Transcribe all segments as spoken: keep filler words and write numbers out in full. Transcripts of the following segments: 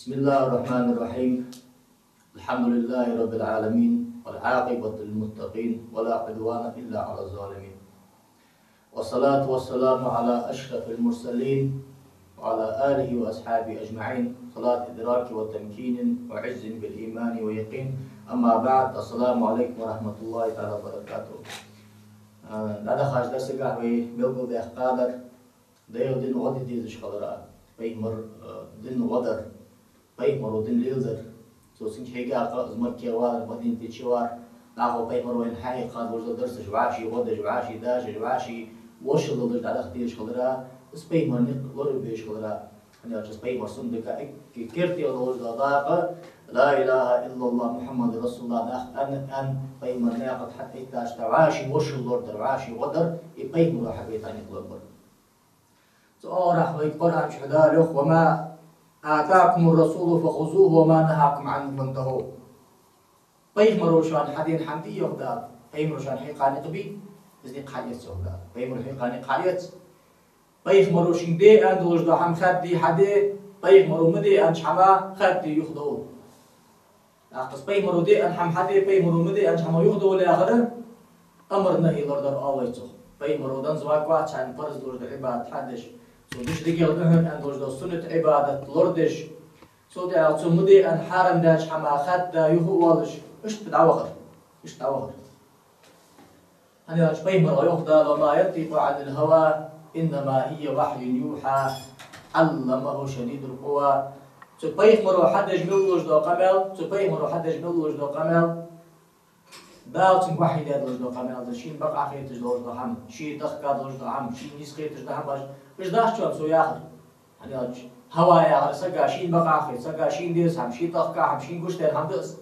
بسم الله الرحمن الرحيم. الحمد لله رب العالمين، والعاقبة للمتقين، ولا عدوان إلا على الظالمين. والصلاة والسلام على أشرف المرسلين، وعلى آله وأصحابه أجمعين، صلاة إدراك وتمكين، وعز بالإيمان ويقين. أما بعد، السلام عليكم ورحمة الله تعالى وبركاته. Э, дӀадахача дарсагахь вай белгалдаьккха дар, Даьла дина гӀо де дезаш хилар, пайхамара, э, дина гӀо дар, пайхамара дин леладар. Цо цунга хьийга кхы а из Макка валар, Мадинате чу вар, нахо пайхамара вайна хьахьийха долаш да дарсаш, вӀаший гӀо деш, вӀаший дашаш, вӀаший вошал долаш дӀадахьа дезаш хилар, из пайхамара никъ лорабе безаш хилар. ХӀана аьлча из пайхамара суннатага эггара керте долаш да дакъа, لا إله إلا الله محمد رسول الله нах аьнна, аьнна, пайхамара наькъа тӀа хьатӀаэттача тӀа вӀаший вошал лорадар, вӀаший гӀо дар, из пайхамара хьабайта никъ лорабар. Цу оагӀорахьа вай Къуръан чу Дала йоах: وما آتاكم الرسول فخذوه وما نهاكم عنه فانتهوا. Пайхамаро шоана хьадена хӀама дий, йоах Дала, пайхамаро шоана хьийха никъ бий, из никъ хьаэца, йоах Дала. Пайхамаро хьийха никъ хьаэца. Пайхамаро шуга де аьнна долаш дола хӀама хаьдде, хьаде, пайхамаро ма де аьннача хӀамах хаьдде, юхадовла. ТӀаккха из пайхамаро де аьнна хӀама хьаде, пайхамаро ма де аьннача хӀамах юхадовла яхар, амар-нахьи лорадар оал вай цох. Пайхамаро даь заповедь вац, цунна парз долаш дола Ӏибадат хьадеш, цо деш дикагӀа да хьона аьнна долаш дола суннат Ӏибадат лорадеш, цул тӀехьагӀа цо ма де аьнна хьарам даьча хӀамах хаьдда юха а воалаш, иштта дӀавахар. Иштта дӀавахар. ХӀана аьлча пайхамара йоах Дала: وما ينطق عن الهوى إنما هو وحي يوحى علمه شديد القوى. Цу пайхамаро хьадеш мел долаш дола къамаьл, цу пайхамаро хьадеш мел долаш дола къамаьл, Дала цунга вахьий даь долаш дола къамаьл да, шийна бакъахьа хеташ долаш дола хӀама, шийна тӀехка долаш дола хӀама, шийна нийса хеташ дола хӀама, уж дац шоана цо яхар. ХӀана аьлча хӀава яхар сага шийна бакъахьа хет, сага шийна деза хӀама, шийна тӀехка хӀама, шийна гуш дар хӀама да из.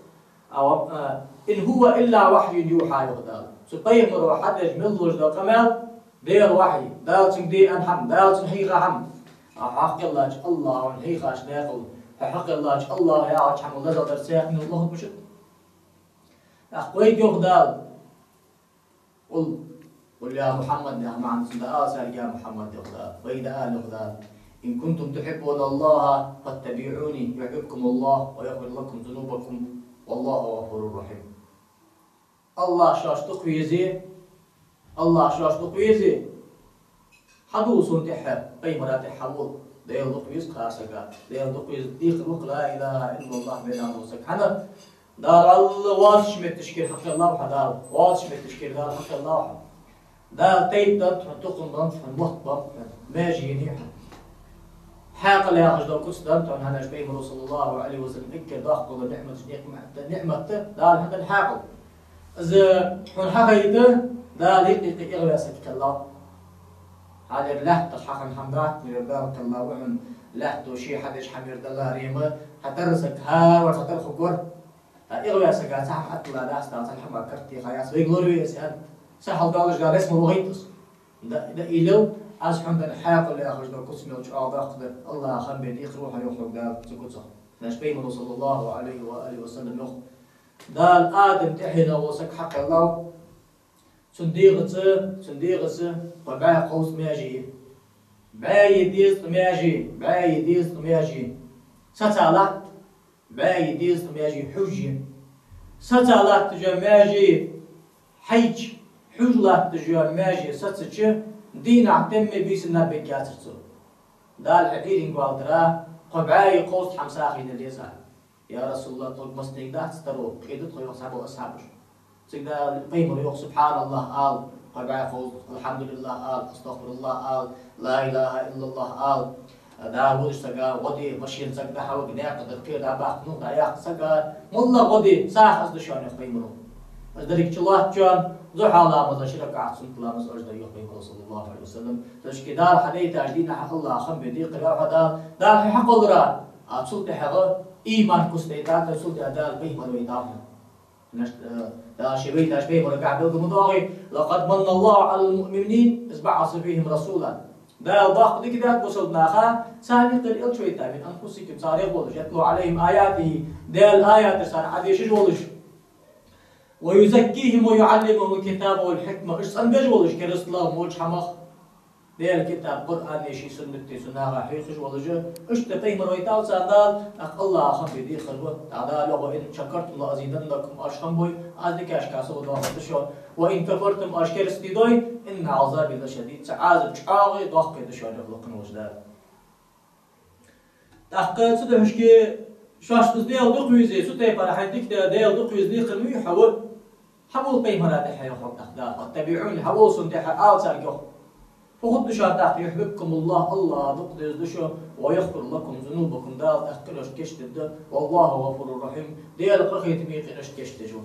А, а, إن هو إلا وحي يوحى, йоах Дала. Цу пайхамаро хьадеш мел долаш дола къамаьл Даьла вахьий, Дала цунга де аьнна хӀама, Дала цунна хьийха хӀама. А хьакхеллача АллахӀа хьийхача декъала, хьакхеллача АллахӀа яхача хӀамал лазар дар цхьаькха мел лохаргбац. ТӀаккха вайга йоах Дала: قل, قل يا محمد, яха маӀан цун да ала царга, я Мухьаммад, йоах Дала, вайга да ала, йоах Дала: إن كنتم تحبون الله فاتبعوني يحببكم الله ويغفر لكم ذنوبكم والله غفور رحيم. АллахӀ шоашта дукха везе, АллахӀ шоашта дукха везе, хьадувла сона тӀехьа, пайхамара тӀехьа хьавола. Даьла дукха веза кхы сага, Даьла дукха веза декхар ва-кх لا إله إلا الله мел дола саг. ХӀана? Дала валла воацача метташкара хьакхеллав хьо Дала, воацача метташкара Дала хьакхеллав хьо. Дала тайпа деннад хьона, тукхам деннад хьона, мотт беннаб хьона, маьже еннай хьона. Хьаькъал яхаш дола куц деннад хьона, хӀана аьлча пайхамаро, صلى الله عليه وسلم, эггара доккхагӀа дола ниӀматаш, ниӀмат, ниӀмат да Дала хьона денна хьаькъал. Из хьона хьахайта, Дала юкъе-юкъе эгӀаваь саг кхеллав. Хьалхара лаьттах хьахинна хӀама дац, ер Дала кхеллав хьона, лаьтто ше хьадеш хӀама ер даларе ма, хьатарра саг хӀара вар хьатарра хургвар. ТӀаккха эгӀаваь сага цхьа хӀама атталла дац, Дала цхьан хӀамах карт теха яц, вайга лораве из аьнна. Са хьалдоалаш Дала лесма вахийта из. Да, да, илел, аз хьона денна хьаькъал яхаш дола куц мел чӀоагӀа доккха да, АллахӀа хам бе декхар ва хьо, йоах хьога Дала цу куцах. Наш пайхамаро, صلى الله عليه وآله وسلم, йоах: Дала Адам тӀехьенах вола саг хьакхеллав, цун дегӀаца, цун дегӀаца кхо бӀаь кховзткъа маьже я. БӀаьи дезткъа маьже, бӀаьи дезткъа маьже. Саца латт, бӀаьи дезткъа маьже хьувзаш я. Саца латташ йола маьже хьайча, хьувзаш латташ йола маьже сацача, дийнахьа тӀема бийсанна беггацар цо. Дала хьа Ӏуйрийна валийтар кхо бӀаьи кховзткъа хӀама сагӀийна леза. Я РасулаллахӀ, тхога массанега дац таро, кхийда тхо, йоах цхьабола асхьабаша. Цига Дала, пайхамаро йоах: سبحان الله ала, кхо бӀаь кховзткъа, الحمد لله ала, أستغفر الله ала, لا إله إلا الله ала. Дала водаш сага гӀо де, машен сага дӀахьавига, наькъа тӀара кхера дӀабаккха, нух дӀаяккха сага, моллагӀа гӀо де, сагӀа из да шоана, йоах пайхамаро. Из деррига чулоац шоана, зухьа ламаза ши ракаӀат суннат ламаз уж да, йоах пайхамаро, صلى الله عليه وسلم. Ташки Дала хьадайтача дийнахьа АллахӀа хам бе декхар ва хьо Дала, Дала хьо хьакхоллар. А цул тӀехьагӀа иман куц дайтад, цул тӀехьагӀа Дала пайхамар вайтав хьона. Наш, э, Дала ше вайтача пайхамарагахь белгал ма доагӀий: لقد من الله على المؤمنين إذ بعث فيهم رسولا. Дала доккха дика даьд бусалба наха, царна юкъера элча вайтав, من أنفسهم, царех волаш, يتلو عليهم آياته, Даьла аяташ царна Ӏодешаш волаш, ويزكيهم ويعلمهم الكتاب والحكمة, уж цӀенбеш волаш, керастал, воча хӀамах. Даьла китаб, Къуръан а, ший суннат а цу наха хьехаш волаш, иштта пайхамар вайтав царна Дала, тӀаккха АллахӀа хам бе дехар ва. ТӀаккха Дала йоах: «وَلَئِنْ شَكَرْتُمْ لَأَزِيدَنَّكُمْ», оаш хам бой, аз дикаш кхы сов доахаргда шо, «وَلَئِنْ كَفَرْتُمْ», оаш керастий дой, «إِنَّ عَذَابِي لَشَدِيدٌ», са Ӏазап чӀоагӀа доккха да шоана, йоах Лакха волча Дала. ТӀаккха цудухьа шоашта из Даьла дукха веза, цу тайпара хьайна дика Даьла дукха веза декхар ма вий хьо. Хьавола пайхамара тӀехьа, йоах тӀаккха Дала. «فَاتَّبِعُونِي», хьавола сона тӀехьа, ала царга, йоах. Фу хургда шоана тӀаккха? «يُحْبِبْكُمُ اللَّهُ», АллахӀ дукха деза да шо, «وَيَغْفِرْ لَكُمْ ذُنُوبَكُمْ», Дала тӀаккха къиношта кийчдергда, «وَاللَّهُ غَفُورٌ رَحِيمٌ», Даьла къахетаме къиношта кийчдеш ва.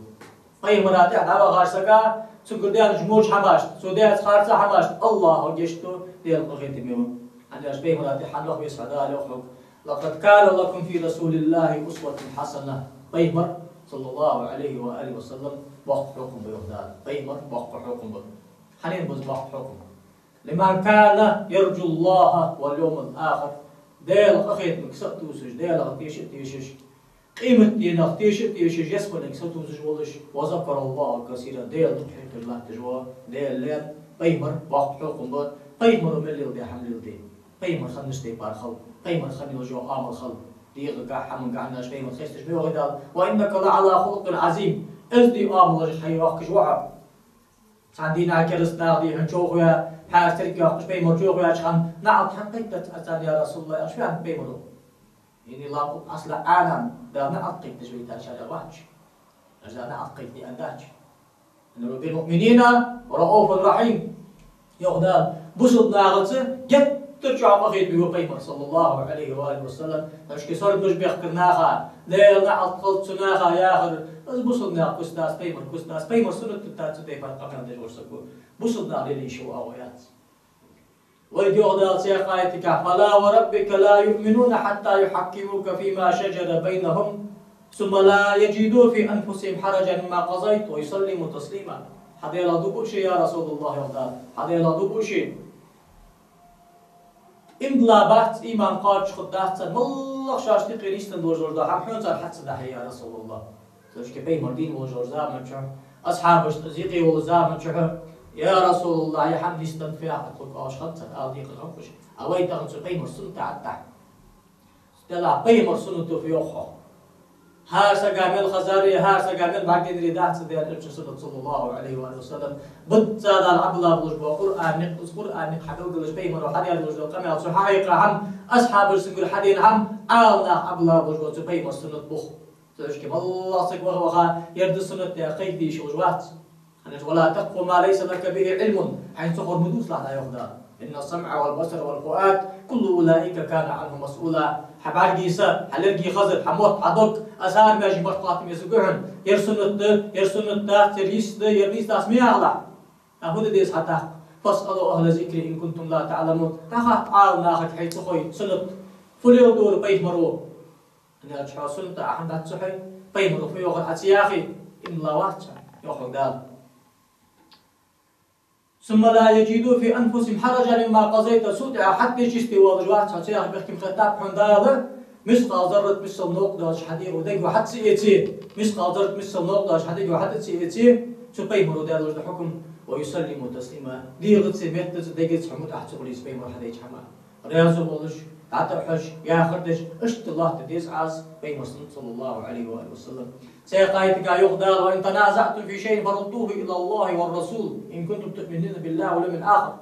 Пайхамара тӀехьа дӀавахача сага, цунгара даьннача воча хӀамашта, цо даьча харцача хӀамашта АллахӀа гешт ду, Даьла къахетаме ва. ХӀана аьлча пайхамара тӀехьа хьаваха веза хьо Дала, йоах хьога. «لَقَدْ كَانَ لَكُمْ فِي رَسُولِ اللَّهِ أُسْوَةٌ حَسَنَةٌ». Пайхамар, صلى الله عليه وآله وسلم, боккха хьокхам ба, йоах Дала. Пайхамар боккха хьокхам ба. Хьанна ба из боккха хьокхам? «لِمَنْ كَانَ يَرْجُو اللَّهَ وَالْيَوْمَ الْآخِرَ». Даьла къахетамга са а тувсаш, Даьлах теша а тешаш, къематденах теша а тешаш, ялсмалега са тувсаш волаш, «وَذَكَرَ اللَّهَ كَثِيرًا», Даьла дукха хьехар латташ ва. Даьла лаьрхӀа, пайхамар боккха хьокхам ба, пайхамаро мел леладаь хӀама леладе. Пайхамар хиннача тайпара хила, пайхамар хинна йола хӀама хила, дегӀагахьа, хӀамангахьа пайхамар хесташ ма йоахий Дала: «وَإِنَّكَ لَعَلَى خُلُقٍ عَظِيمٍ». Из де оамалаш хьайоахкаш ва хьо. Цхьан дийнахьа кераста наха дийхьа човхаваь, хьаьрца терк йоаккхаш пайхамар човхаваьча хана, наӀалт хӀана кхайкадац аз царна, я РасулаллахӀ, аьнна, аьннад пайхамаро. «إِنِّي لَمْ أُبْعَثْ لَعَّانًا», Дала наӀалт кхайкадеш вайтар шоана яхаш вац. Аз наӀалт кхайкаде аьнна дац. «إِنَّهُ بِالْمُؤْمِنِينَ رَءُوفٌ رَحِيمٌ». Йоах Дала, бусалба нахаца геттара чӀоагӀа къахетаме ва пайхамар, صلى الله عليه وآله وسلم. Ишта сордуш бехкар наха, Даьла наӀалт хилда цу наха яхар, из бусалба наьха куц дац, пайхамара куц дац, пайхамара суннат дац, цу тайпара къахетам беш волаш саг ва. Бусалба наха лелаеш ва, оаха яц. Вай, йоах Дала цхьаькха аятагахь: «فَلَا وَرَبِّكَ لَا يُؤْمِنُونَ حَتَّى يُحَكِّمُوكَ فِيمَا شَجَرَ بَيْنَهُمْ ثُمَّ لَا يَجِدُوا فِي أَنْفُسِهِمْ حَرَجًا مِمَّا قَضَيْتَ وَيُسَلِّمُوا تَسْلِيمًا». Хьа Даьлах дув буъ шоаш, я РасулаллахӀ, йоах Дала, хьа Даьлах дув буъ шоаш. Иман дилла бац, иман кхоачашхургдац цар, моллагӀа шоашта юкъе нийсденна долаш дола хӀама хьона цар хьа ца дахье, я РасулаллахӀ. Цу ишта пайхамар дийна волаш волча заман чухь, асхьабашта из юкъе волча заман чухь, я РасулаллахӀ, ер хӀама нийсденна фу яхар тхога оалаш хиннад цар, ала декхар хиннаб уж. А вай тахан цу пайхамара суннат тӀа тӀахь. Делахь пайхамара суннато фу йоах хьох? ХӀара сага мел хезари, хӀара сага мел бӀаргадайнари дац цу Даьла Элчан суннат, صلى الله عليه وآله وسلم. Бакъда Дала Ӏобилла болаш бола Къуръан никъ, из Къуръан никъ хьабелгалдеш, пайхамаро хьадаь долаш дола къамаьл, цо хьахьекха хӀама, асхьабаша цунгара хьадена хӀама, Ӏаламнаха Ӏобилла болаш бола цу пайхамара суннат ба-кх. Цу ишта моллагӀа саг ваха-ваха, ер да суннат яхаш кхайкаде йиш йолаш вац. ХӀана аьлча: «وَلَا تَقْفُ مَا لَيْسَ لَكَ بِهِ عِلْمٌ», хьайна ца ховр ма дувцалахь, йоах Дала. «إِنَّ السَّمْعَ وَالْبَصَرَ وَالْفُؤَادَ كُلُّ أُولَئِكَ كَانَ عَنْهُ مَسْئُولًا». Хьа бӀаргий са, хьа лерргий хазар, хьа мотт, хьа дог, из хӀара маьждиг мара тохийтта мегаргда хьона. Ер суннат да, ер суннат дац, ер нийса да, ер нийса дац ма яхалахь. ТӀаккха фу де деза хьа тӀаккха? «فَاسْأَلُوا أَهْلَ الذِّكْرِ إِنْ كُنْتُمْ لَا تَعْلَمُونَ». ТӀаккха хатта Ӏаламнахага, хьайна ца хой суннат, фу леладора пайхамаро. ХӀана аьлча хьо суннат тӀа хьа дац ца хьой, пайхамаро фу йоахар Ӏа ца яхе, иман дилла вац хьо, йоах хьога Дала. «ثُمَّ لَا يَجِدُوا فِي أَنْفُسِهِمْ حَرَجًا مِمَّا قَضَيْتَ», цул тӀехьагӀа хьатта чистый волаш вац хьо, цу яхар бехктий ма хетаб хьона Дала, мискъал заррат миссел новкъа доацаш хьа дегӀо, дегӀо хьа ца эце, мискъал заррат миссел новкъа доацаш хьа дегӀо хьа ца эце, цу пайхамаро даь долаш дола хьукам, «وَيُسَلِّمُوا تَسْلِيمًا», дегӀаца, меттаца, дегаца хьо мутӀахь ца хуле цу пайхамара хьадеча хӀаман. Раьза волаш, дӀатӀа а хьожаш, яхар деш, иштта латта деза Ӏа пайхамара суннат, صلى الله عليه وآله وسلم. Цхьаькха аятагахь йоах Дала: «وَإِنْ تَنَازَعْتُمْ فِي شَيْءٍ فَرُدُّوهُ إِلَى اللَّهِ وَالرَّسُولِ إِنْ كُنْتُمْ تُؤْمِنُونَ بِاللَّهِ وَالْيَوْمِ الْآخِرِ».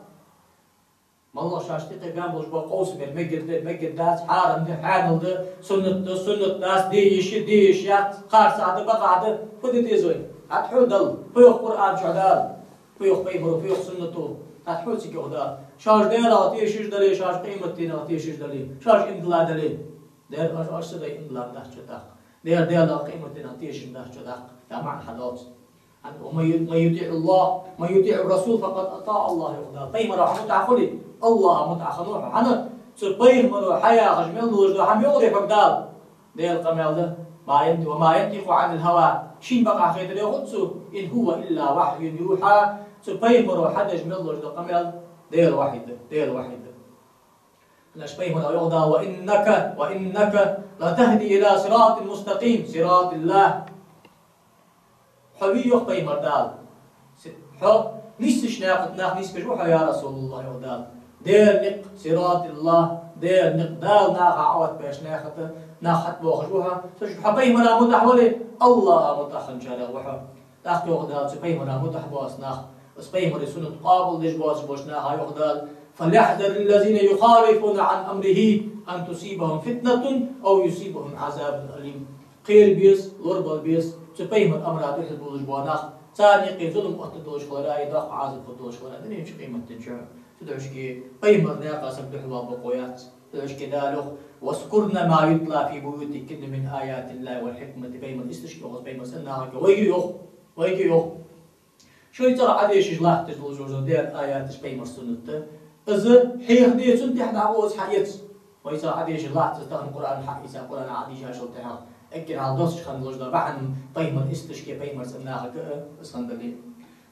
МоллагӀа шоашта юкъе баьнна болаш бола къовсам, ер мегаргда, мегаргдац, хьарам да, хьанал да, суннат да, суннат дац, де йиш я, де йиш яц, харцахьа да, бакъахьа да, фу де деза вай? ХӀаьта хьо Далла, фу йоах Къуръан чу Дала? Фу йоах пайхамаро, фу йоах суннато? ХӀаьта хьо цига йоах Дала: шоаш Даьлах тешаш дале, шоаш къематденах тешаш дале, шоаш иман дилла дале. Дера, оаш, оаш са дай иман дилла дац шо тӀаккха. Дера, Даьлах, къематденах тешаш дац шо тӀаккха. Ер маӀан хьадоал цун. ХӀана: «وَمَنْ يُطِعِ اللَّهَ، مَنْ يُطِعِ الرَّسُولَ فَقَدْ أَطَاعَ اللَّهَ», йоах Дала. Пайхамарах хьо мутӀахь хуле, АллахӀа мутӀахь хиннав хьо. ХӀана? Цу пайхамаро хьаяхаш мел долаш дола хӀама йоахарий хьога Дала? Даьла къамаьл да: «ما ينطق، وما ينطق عن الهوى», шийна бакъахьа хетар йоахац цо, «إِنْ هُوَ إِلَّا وَحْيٌ يُوحَىٰ». Цу пайхамаро хьадеш мел долаш дола къамаьл Даьла вахьи да, Даьла вахьи да. ХӀана аьлча пайхамара йоах Дала: «وَإِنَّكَ، وَإِنَّكَ لَتَهْدِي إِلَىٰ صِرَاطٍ مُسْتَقِيمٍ، صِرَاطِ اللَّهِ». Хьо вий, йоах пайхамара Дала. Хьо нийсача наькъа тӀа нах нийсбеш ва хьо, я РасулаллахӀ, йоах Дала. Даьла никъ, صراط الله, Даьла никъ, Дала наха Ӏоотта беш нахата, нах хьатӀабоахаш ва хьо. Цу чу хьо пайхамара мутӀахь вале, АллахӀа мутӀахь хинначарех ва хьо. ТӀаккха йоах Дала цу пайхамара мутӀахь боаца нах, из пайхамара суннат къоабалдеш боацаш болча наха йоах Дала: فليحذر الذين يخالفون عن أمره أن تصيبهم فتنة أو يصيبهم عذاب أليم. Кхера беза, лорабала беза, цу пайхамара амара духьал болаш бола нах, царна юкъе зулам оттадолаш хилара, е доккха Ӏазап хургдолаш хилара, дунен чу, къематдийнахьа. Цудухьа пайхамара наькъа саг духьал вала бокъо яц. Цудухьа Дала йоах: واذكرن ما يتلى في بيوتكن من آيات الله والحكمة. Пайхамара истешка йоах, пайхамара цӀен нахага, вайга йоах, вайга йоах. Шоай цӀагӀа Ӏодешаш латташ долаш дола Даьла аяташ, пайхамара суннат да. Из хьехаде, цунна тӀехьа дӀагӀо из хьаэца. Вай цӀагӀа Ӏодешаш латт из, тахан Къуръан хьаийца, Къуръан Ӏодийшачул тӀехьагӀа. Эггара хьалха доссаш хинна долаш да бахьан пайхамара истешка, пайхамара цӀен нахага из хинна дале.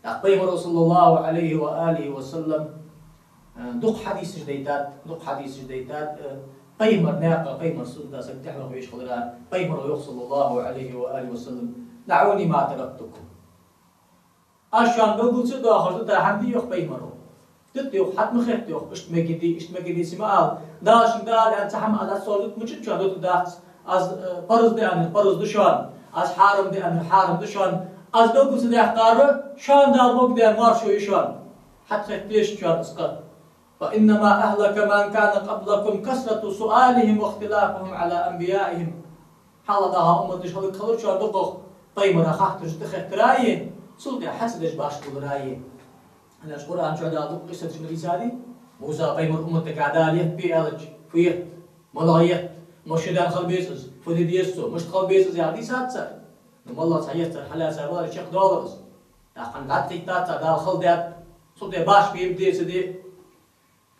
ТӀаккха пайхамара, صلى الله عليه وآله وسلم, э, дукха хьадисаш дайтад, дукха хьадисаш дайтад, э, пайхамара наькъа, пайхамара сунната саг тӀехьа ваха везаш хилара, пайхамара йоах, صلى الله عليه وآله وسلم: دعوني ما تركتكم. Аз шоана белгал ца доахаш дита хӀама дий, йоах пайхамара. Дита, йоах, хьатӀа ма хетта, йоах, иштта мегаргдий, иштта мегаргдий ца ма ала. Дала шуга дӀаала аьнна цхьа хӀама аз цох дита мичча шоана дутаргдац. Аз, э, парз да аьннар парз да шоана. Аз хьарам да аьннар хьарам да шоана. Аз белгал ца даьккхар шоана Дала могадаь маьрша я шоана. ХьатӀахетадеш шоана из къа. فإنما أهلك من كان قبلكم كثرة سؤالهم واختلافهم على أنبيائهم. ХьалхагӀа умматаш хӀалакхилар шоана дукхагӀа пайхамарий хаттараш тӀахеттара а, цул тӀехьа хьа ца деш башха хилара а. ХӀана аьлча Къуръан чу Дала дукха къиссаташ ма дийцадий? Муса пайхамара умматага Дала етт бе аьлча, фу етт, малагӀа етт, мишта даьнна хила беза из, фу де деза цо, мишта хила беза из яхаш дийцад цар. Ну, моллагӀа цхьа етт цар хьалаьца валаре, чакхдоалар из. ТӀаккха дӀатӀакхийттад цар, Дала хала даьд, цул тӀехьа башха бе ма деза из.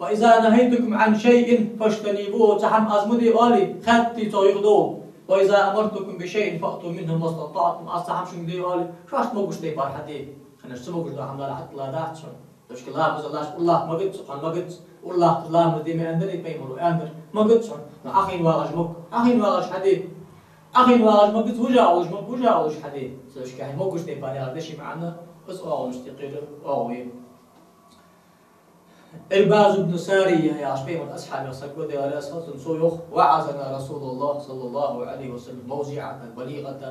فإذا نهيتكم عن شيء فاجتنبوه. Цхьа хӀама аз ма де оале, хаттий цох юхадовла. وإذا أمرتكم بشيء فأتوا منه ما استطعتم. Аз цхьа хӀама шуга де оале, шоашта могаш тайпара хьаде. ХӀана аьлча ца могаш дола хӀама Дала хьатӀадилла дац хьона. Цудухьа ламаз алаш, уралахта магац, хьона магац, уралахта ламаз де ма аьннадарий пайхамара, аьннадар, магац хьона. Ну, Ӏохайна вагӀаш мо, Ӏохайна вагӀаш хьаде. Ӏохайна вагӀаш магац, вижа волаш мо, вижа волаш хьаде. Цудухьа хьай могаш тайпара яхар да ший маӀан, из оагӀонаш тӀекхера оагӀув я. Ӏирбаз ибн Сария яхаш пайхамара асхьабех саг ва, Даьла раьза хилва цунна, цо йоах: وعظنا رسول الله صلى الله عليه وسلم موعظة بليغة.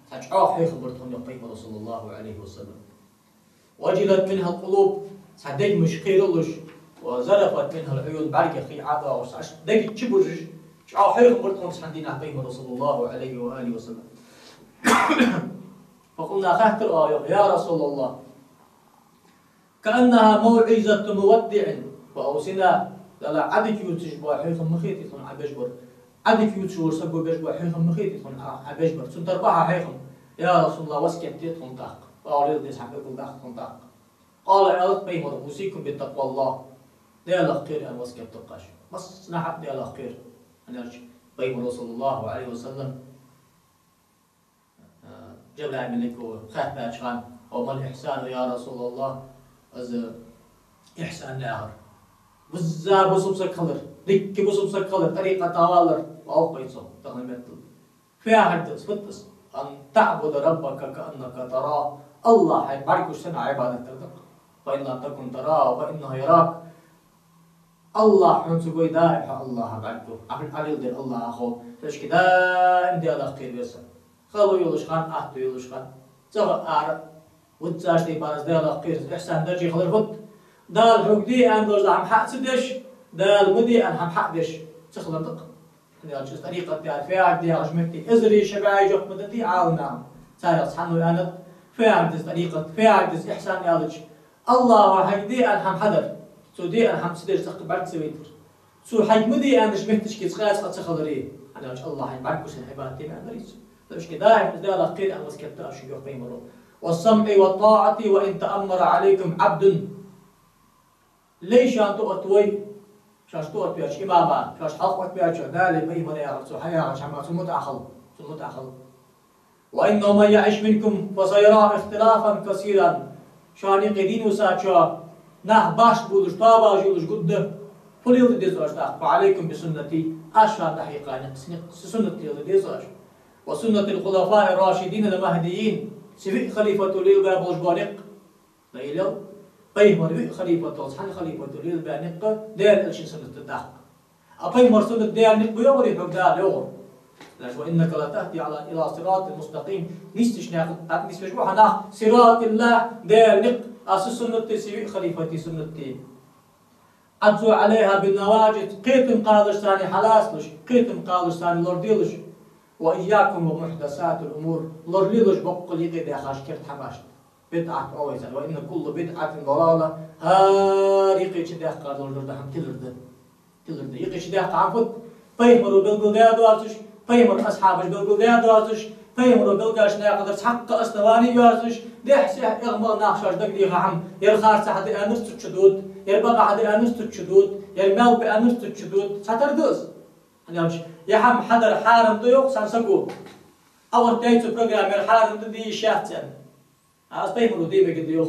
Цхьа чӀоагӀа хьехам бир тхона, йоах пайхамара, صلى الله عليه وسلم. وجلت منها القلوب. Цхьа дегаш кхералуш, وذرفت منها العيون. БӀаргех хий ӀодоагӀаш, цхьа дег чубужаш, чӀоагӀа хьехам бир тхона цхьан дийнахьа пайхамара, صلى الله عليه وآله وسلم. فقلنا, хаьттар оаха, йоах: يا رسول الله، كأنها موعظة مودع فأوصنا. Дала Ӏадика ювцаш бола хьехам ма хетий тхона Ӏа беш бар. Ӏадика ювцаш вола саго беш бола хьехам ма хетий тхона Ӏа, Ӏа беш бар. Цун тара бахьа хьехам. Я Расулаллах, васкет де тхона тӀаккха. Оалар деза хьа белгалдаккха тхона тӀаккха. قال, аьлар пайхамара: أوصيكم بتقوى الله. Даьлах кхера аьнна васкет ду-кх аз. Массанахьа а Даьлах кхера. ХӀана аьлча пайхамара, صلى الله عليه وسلم, Жабраил малайко хаьттача хана: وما الإحسان يا رسول الله؟ Из ихьсан яхар. Бизза бусалба саг хилар, дикка бусалба саг хилар, тӀарикъата валар, оалар вай цох, тахан меттала. Фу яхар да из, фуд из? أن تعبد ربك كأنك تراه. АллахӀ хьайна бӀаргагуш санна Ӏибадат дар да-кх. فإن لم تكن تراه فإنه يراك. АллахӀ хьона ца гой, даим хьо АллахӀа бӀаргагу. Ӏа, Ӏа леладер АллахӀа хов. Цудухьа даим Даьлах кхера веза. Хало йолаш хана, атто йолаш хана, цӀагӀа а, ара а, виззача тайпара Даьлах кхера, ихьсан даржа хилар фуд? Дала хьога де аьнна долаш дола хӀама хьа ца деш, Дала ма де аьнна хӀама хьа а деш, ца хилар да-кх. ХӀана аьлча из тӀарикъат яхар, фу яхар да яхача метте эзари ши бӀаь жоп ма дадий Ӏаламнаха. Царех цхьанне аьннад: фу яхар да из тӀарикъат, фу яхар да из ихьсан аьлча, АллахӀа хьога де аьнна хӀама хьадар, цо де аьнна хӀама ца деш, цӀаккха бӀарга ца вайтар. Цо хьога ма де аьннача метташка цкъа-цкъа ца хилари, хӀана аьлча АллахӀ хьайна бӀаргагуш санна Ӏибадат де ма аьннадарий цо. Цудухьа даим из Даьлах кхера аьнна васкет ду аз шуга, йоах пайхамара. والسمع والطاعة وإن تأمر عليكم عبد. Лай шоана тӀаоттавой, шоашта тӀаоттаваьча имама, шоашта хьалха оттаваьча, Дала, пайхамара яхар, цо хьаяхача хӀаман цун мутӀахьа хила, цун мутӀахьа хила. وإنه من يعش منكم فسيرى اختلافا كثيرا. Шоана юкъе дийна висача нах башха болаш, тоабаш йолаш гургда. Фу леладе деза оаш тӀаккха? فعليكم بسنتي. Аз шоана дӀахьекха никъ, са суннат леладе деза оаш. وسنة الخلفاء الراشدين المهديين. Са виъ халифато лелабаь болаш бола никъ. Лелал. Пайхамара виъ халифат долча цхьан халифата лелабаь никъ Даьла Элчан суннат да тӀаккха. А Пайхамара суннат Даьла никъ ба йоахарий хьога Дала, йоахар. Лаш: «وإنك لتهدي على، إلى صراط مستقيم». Нийсача наькъа тӀа нийсвеш ва хьо нах, صراط الله, Даьла никъ, а са суннат да, са виъ халифата суннат да. «عضوا عليها بالنواجذ», кхетам кхалаш санна хьалацалаш, кхетам кхалаш санна лораделаш. «وإياكم ومحدثات الأمور», лоралелаш боккъал юкъе даьхача керда хӀамашта. БидӀат оалаш санна. «وإن كل بدعة ضلالة», хӀара юкъе чудаьккха дола деррига хӀама тилар да. Тилар да. Юкъе чудаьккха хӀама фуд? Пайхамара белгалдаь доацаш, Пайхамара асхьабаша белгалдаь доацаш, Пайхамара белгалдаьча наькъа тӀара цхьаккха основани йоацаш, дехьа-сехьа эгӀа-магӀа нах шоаш дагадеха хӀама, ер харцахьа да аьннар цу чу дод, ер бакъахьа да аьннар цу чу дод, ер маьлпа аьннар цу чу дод, цхьатарра да из. ХӀана аьлча, ер хӀама хьадар хьарам да йоах цхьан саго. Ӏа оттаяьй цу программе, ер хьарам да, де йиш яц аьнна. А аз Пайхамара де мегаргда йоах.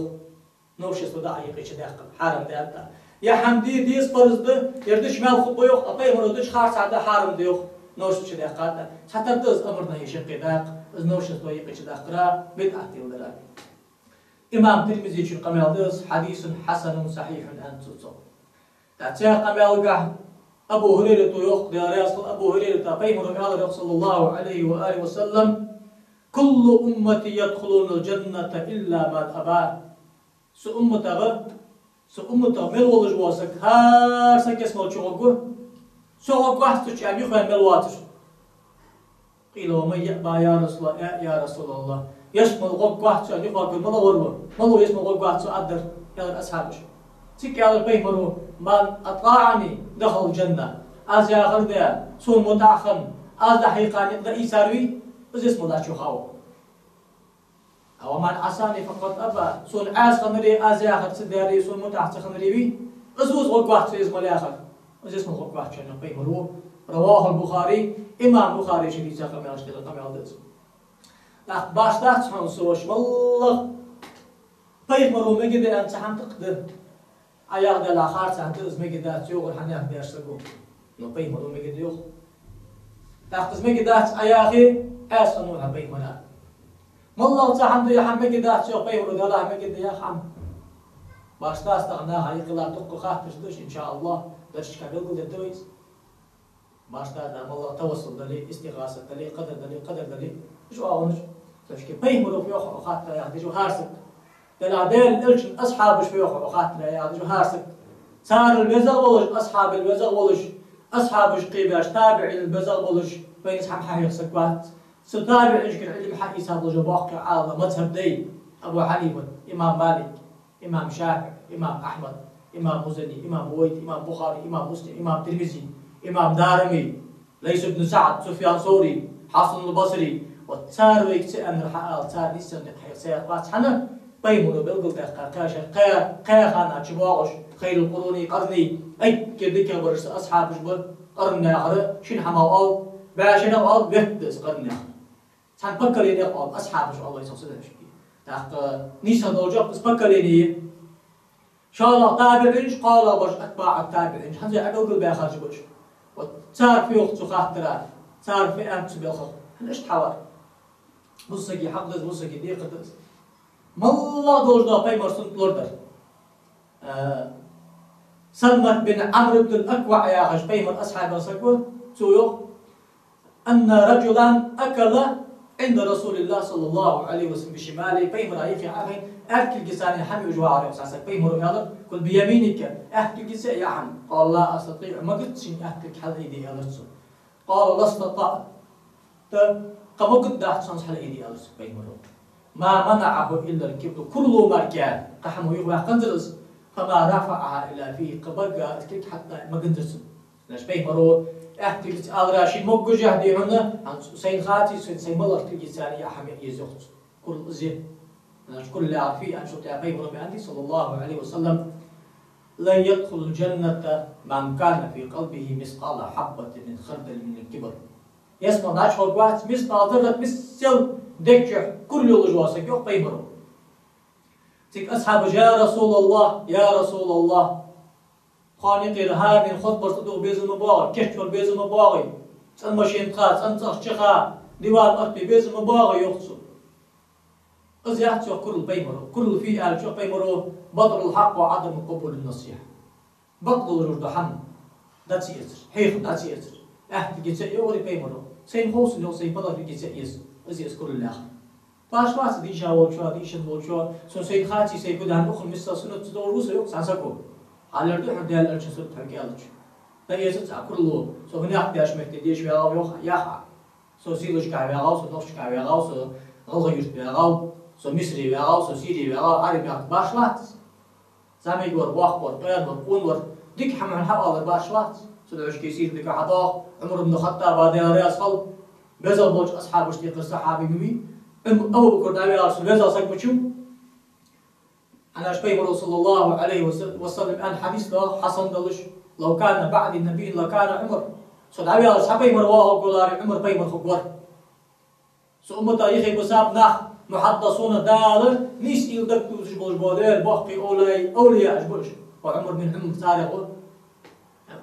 Новшество да Ӏа юкъе чудаьккхар, хьарам да аьнна. Ер хӀама де деза, парз да, ер дича маьл хургба йоах, а Пайхамара дича харцахьа да, хьарам да йоах, новшество чудаьккхад. Цхьатарра да из амр-нахьи шаккхе дакъа, из новшество юкъе чудаккхара, бидӀат леладара. Имам Тирмизечун къамаьл да из: «حديث حسن صحيح», аьннад цо. ТӀаккха цу къамаьлагахь Абу ХӀурайрата йоах, Даьла раьза хилва Абу ХӀурайрата, Пайхамара аьлар йоах, صلى الله عليه وآله وسلم: «كل أمتي يدخلون الجنة إلا من أبى». Са умматагӀа, са умматагӀа мел волаш вола саг, хӀара саг ялсмала чу гӀоргва, со гӀоргвац цу чу аьнна юхаваьнна мел воацар. «قيل ومن يأبى يا رسول الله، يا رسول الله». Ялсмала гӀоргвац со аьнна юхавоагӀар малав, малав ялсмала гӀоргвац со аргдар, аьлар асхьабаша. Цига аьлар Пайхамара: «من أطاعني دخل الجنة». Аз яхар даь, сона мутӀахьа хинна, аз дӀахьийха никъ дӀаийцар вий, из ялсмала чу хов. «ومن عصاني فقد أبى». Сона Ӏаьса хиннаре, аз яхар ца даьре, сона мутӀахьа ца хиннаре вий, из ва из гӀоргвац со ялсмала яхар. Из ялсмала гӀоргвац со аьнна Пайхамара. رواه البخاري, имам Бухаре ший дийца къамаьлаш тӀа къамаьл да из. ТӀаккха башха дац хьона со, ваш, валлахӀ, Пайхамара мегаргда аьнна цхьа хӀама тӀаккха да. Ӏа яхар Даьла харцахьа да, из мегаргдац йоахар хьанех деш саго. Но Пайхамара мегаргда йоах. ТӀаккха из мегаргдац Ӏа яхе, Ӏаьса хиннав хьо Пайхамара. МаллагӀа цхьа хӀама да, ер хӀама мегаргдац йоах Пайхамара, Даьлах мегаргда яха хӀама. Башха дац тахан наха юкъе дукха хаттараш да уж, иншааллахӀ, дарсашка белгалдергда вай из. Башха дац, да, маллагӀа тавассул дале, истигӀаса дале, къадар дале, къадар дале, уж оагӀонаш. Цу чу Пайхамара фу йоах хаттара яхаш ва хӀара саг. Даьла, Даьла Элчан асхьабаша фу йоах хаттара яхаш ва хӀара саг. Царел везагӀа волаш, асхьабел везагӀа волаш, асхьабаша кхебеш, табиӀинел везагӀа волаш, вайна из хӀама хьахьеха саг вац. Цу табиӀинашкара Ӏилма хьаийца болаш боккхий Ӏалам, мазхӀаб дай: Абу Хьанифа, имам Малик, имам ШафиӀи, имам Ахьмад, имам Музани, имам Бувайди, имам Бухари, имам Муслим, имам Тирмизи, имам Дарими, Лайс ибн СаӀд, Суфьян Саври, Хьасанул Басри, вот цар вайга ца аьннар хьаала, цар нийсса никъ хьеха ца яхаш вац. ХӀана? Пайхамара белгалдаьккха кхаь шера, кхаь, кхаь хана чубоагӀаш, خير القرون قرني, эггара дикагӀбараш са асхьабаш ба, къарн яхар шин хӀамах оал, бӀаь шера оал, ветта да из къарн яхар. Цхьан поколенех оал, асхьабаш оал вай цох ца дешаргдий. ТӀаккха нийсагӀа долчох из поколени я. ШоллагӀа табиӀинаш, кхоалагӀа бараш атбаӀу табиӀинаш, хӀанз Ӏа белгалбаьхараш ба уж. Вот цар фу йоах цу хаттара, цар фу аьннад цу балхах, хӀана иштта хьавар? Бусалба сага хьакъ да из, бусалба сага декхар да из. МаллагӀа долаш да Пайхамара суннат лорадар. Э, Саламат бин Ӏамр ибн ал-АкваӀ яхаш Пайхамара асхьабех саг ва, цо йоах: «أن رجلا أكل عند رسول الله صلى الله عليه وسلم بشماله». Пайхамара юхе Ӏохайна, аьрда кулгаца хӀама юаш вагӀар йоах цхьа саг. Пайхамара аьлар: «كل بيمينك», аьрда кулгаца я хӀама. «قال لا أستطيع», магац шийна аьрда кулг хьалъайде, аьлар цо. «قال لا استطعت», тӀаккха магац хьона из хьалъайде, аьлар цо Пайхамара. «ما منعه إلا الكبر», курал мара кхы хӀама юхаваьккханзар из. «فما رفعها إلى فيه», кхы бага из кулг хьатӀа магазар цо. Значит, Пайхамара аьрда кулгаца аьлар, шийна могашехь дий хьона, хӀанз сайна хаций, сайна, сайна малагӀча кулгаца я хӀама е еза йоах цо. Курал из я. Значит, курал яхар фу я аьнна, шоана тӀа Пайхамара ма аьннадий, صلى الله عليه وسلم: «لن يدخل الجنة من كان في قلبه مثقال حبة من خردل من الكبر». Ялсмала чу гӀоргвац мискъал заррат, миссел дег чу курал йолаш вола саг, йоах Пайхамара. Цига асхьабаша: «يا رسول الله، يا رسول الله, тхона юкъера хӀаране хоза барзкъа дугӀа безам ма боагӀий, кечвала безам ма боагӀий, цӀена машен тӀа ха, цӀена цӀагӀа чу ха, диван оттабе безам ма боагӀий», йоах цо. Из яц йоах курал пайхамара. Курал фу я аьлча йоах пайхамара: بطر الحق وعدم قبول النصيحة. Бакъ долаш да хӀама дӀа ца эцар, хьехам дӀа ца эцар. Аьттув гӀо ца е йоах пайхамара. Сайна ховсал йоах, сайна палар гӀо ца е из, из я из курал яхар. Башха вац дийша волчо, дийшад волчо, сона сайна хаций, сай гудаьнна ухал миссел суннат ца долаш ва со йоах цхьан саго. Хьалар да хьона Даьла элчан суннат хьога аьлча. ТӀаэца цхьа курал, со хӀанехк деш метте деша ваьгӀав йоах, яха. Со сийлашка ваьгӀав, со нохчашка ваьгӀав, со ГӀалгӀай-Юрта ваьгӀав, со Мисре ваьгӀав, со Сире ваьгӀав, Ӏарбий мехка, башха вац. ЗӀамига вар, воккха вар, къена вар, къона вар, дика хӀама хьона хьаалар башха вац. Цу дешаца сийрдага хьадоагӀа Ӏумар ибн Хаттаба, Даьла раьза хилва, безам болча асхьабашта юкъера сахьаби ма вий, Ӏум-, Абу Бакр дӀаваьлча, цун веза саг ма вий. ХӀана аьлча пайхамара, صلى الله عليه وسلم, аьнна хьадис да, хьасан долаш: لو كان بعدي نبي لكان عمر. Со дӀаваьлча цхьа пайхамар воагӀаргволаре, Ӏумар пайхамар хургвар. Са уммата юхе бусалба нах, мухьаддасуна, Дала нийса уйла дагадувцаш болаш бола, Даьла боккхий овлияй, овлияаш ба уж. Ва Ӏумар мин Ӏумар царех ва.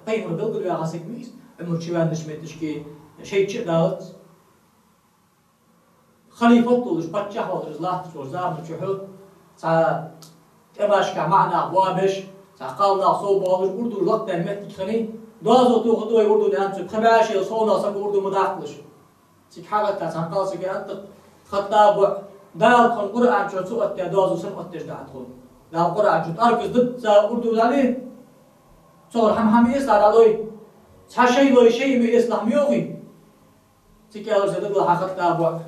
Пайхамар белгалваьха саг ма вий из, Ӏумар чувеннача метташка шайтӀа чу а далац. Халифат долаш, паччахь волаш, из латтача заман чухь цхьа тӀемашка маӀа нах боабеш, цхьа кхалнах совбоалаш, урдуш лакхдаьнна моттиг хиннай, доазув тоха да вай урдув аьнна цу пхи бӀаь шу совнагӀа саго урдув ма даккхалаш. Цига хьагӀатта цхьан кхалсаго аьннад: Хаттаб, Дала тхона Къуръан чу ца оттадаь доазув сенна оттадеш да тхона? Дала Къуръан чу тӀарказ дитта урдув дале, цогара хӀама-хӀама эцалахь дӀалой, цхьа шай лой, шай ма эцалахь ма йоахий. Цига аьлар цо: дагала хьа, Хаттаб,